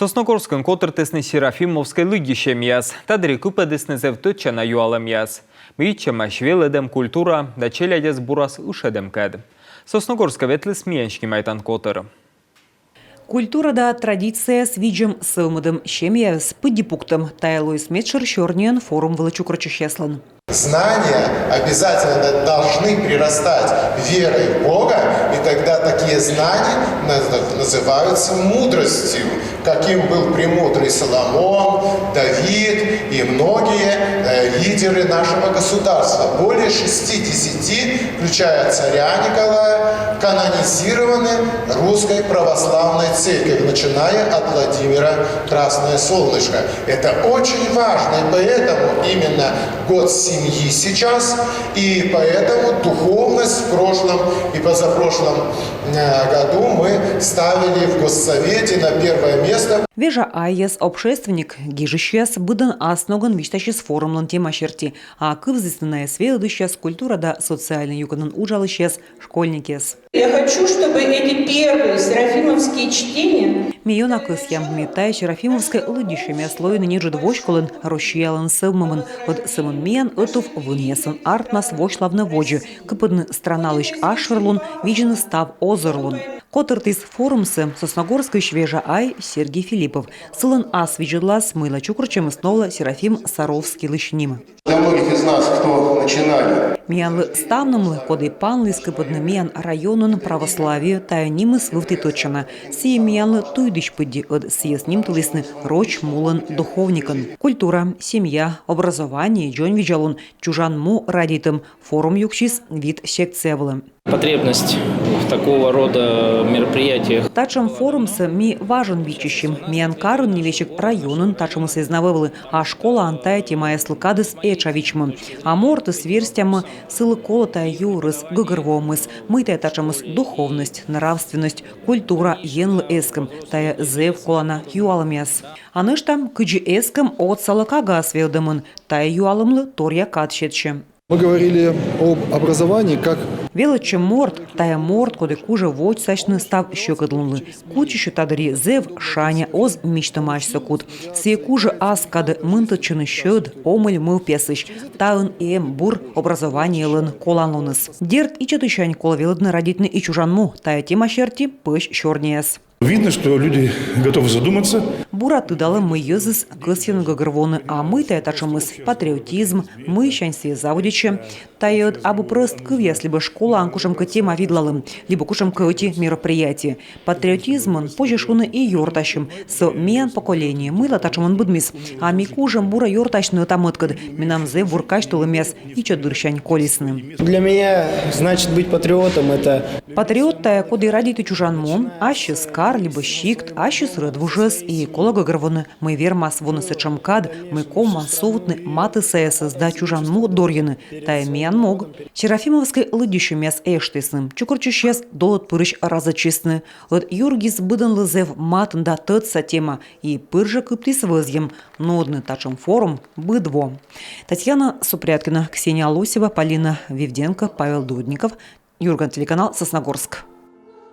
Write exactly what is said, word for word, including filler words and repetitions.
Сосногорскын котыртісны Серафимовскӧй лыддьысь семьяс. Та дырйи кыпӧдісны зэв тӧдчана юалӧмъяс. Мый ичӧмаӧсь велӧдӧм, культура да челядьӧс бурас ышӧдӧмкӧд. Сосногорскӧ ветліс миян снимайтан котыр. Культура да традицияяс видзӧм, сӧвмӧдӧм семьяӧс пыдди пуктӧм — тайӧ лоис медшӧр сёрниӧн форум вылӧ чукӧртчысьяслӧн. Знания обязательно должны прирастать верой в Бога, и тогда такие знания наз-, называются мудростью, каким был премудрый Соломон, Давид и многие э, лидеры нашего государства. Более шестидесяти, включая царя Николая, канонизированы Русской Православной Церковью, начиная от Владимира Красное Солнышко. Это очень важно, и поэтому именно год семьи сейчас, и поэтому духовность в прошлом и позапрошлом э, году мы ставили в Госсовете на первое место. Вежа айяс, общественник гижысьяс быдӧн ас ногӧн висьтасис форумлӧн тема серти, а кывзісны найӧс велӧдысьяс, культура да социальнӧй юкӧнын уджалысьяс, школьникъяс. Я хочу, чтобы эти первые серафимовские чтения... Ме ёна кӧсъя, мед тайӧ Серафимовскӧй лыддьысь семьяс лоины неыджыд воськолӧн, Россиялӧн сӧвмӧмӧн. Ӧд сӧмын миян ӧтув вынъясӧн артмас восьлавны водзӧ, кыпӧдны страналысь асшӧрлун, видзны став озырлун. Котыртіс форумсӧ Сосногорскысь вежа ай Сергей Филиппов. Сылӧн ас видзӧдлас, мыйла чукӧртчӧмыс новлӧ Серафим Саровскийлысь ним. Для многих из нас, кто начинали... Миянлы ставнымлы, коді панліс кыпӧдны миян районын православие, тайӧ нимыс вывті тӧдчана. Сійӧ миянлы туйдысь пыдди, ӧд сійӧс нимтылісны роч мулӧн духовникӧн. Культура, семья, образование, дзоньвидзалун, чужан му радейтӧм — форум юксис вит секция вылӧ. Потребность в такого рода мероприятиях. Татшӧм форумсӧ ми важӧн виччысим. Миян карын, ни весиг районын, татшӧмыс эз на вӧвлы, а школаын тайӧ темаяслы кадыс этша вичмӧ. А мортыс верстямӧ, сылы колӧ тайӧ юӧрыс, гӧгӧрвоӧмыс, мый тайӧ татшӧмыс духовность, нравственность, культура, Енлы эскӧм — тайӧ зэв колана юалӧмъяс. А нӧшта, кыдзи эскӧм отсалӧ кагаӧс велӧдӧмын — тайӧ юалӧмлы торъя кад сетсьӧ. Мы говорили об образовании как... Велӧдчӧм морт — тайӧ морт, коді кужӧ водзсасьны став сьӧкыдлунлы. Кутчысьӧ та дырйи зэв шаня, оз мисьтӧмаасьсӧ кут. Сійӧ кужӧ ас кадӧ мынтӧдчыны сьӧд, омӧль мӧвпъясысь. Таын эм бур образованиелӧн коланлуныс. Дерт, ичӧтысянь колӧ велӧдны радейтны и чужан му, тайӧ тема серти пӧсь сёрнияс. Видно, что люди готовы задуматься. Бура тыдалӧ, мый йӧзыс кӧсйӧны гӧгӧрвоны, а мый тайӧ татшӧмыс патриотизм, мыйсянь сійӧ заводитчӧ. Тайӧ ӧд абу прӧст кывъяс либӧ школаын кутшӧмкӧ тема видлалӧм, либӧ кутшӧмкӧ ӧти мероприятие. Патриотизмӧн позьӧ шуны и ёртасьӧм, со миян поколение, мыйла татшӧмӧн быдмис. А ми кужӧм бура ёртасьны ӧта-мӧдкӧд, менам зэв бур казьтылӧмъяс ичӧт дырсянь колисны. Для меня, значит, быть патриотом — это... Патриот — тайӧ коді радейтӧ чужан муӧн, ассьыс кар либӧ сикт, ассьыс рӧдвужӧс, и колӧ гӧгӧрвоны, мый вермас вунӧ сэтшӧм кад, мый ковмас сувтны матыссаясӧс да чужан му дорйыны. Тайӧ миян мог. Серафимовскӧй лыддьысь семьяс эштісны, чукӧртчысьяс долыд пырысь разӧдчисны. Ӧд юргис быдӧнлы зэв матын да тӧдса тема, и пыр жӧ кыптіс вӧзйӧм нуӧдны татшӧм форум быд во. Татьяна Супряткина, Ксения Лосева, Полина Вивденко, Павел Дудников, «Юрган» телеканал, Сосногорск.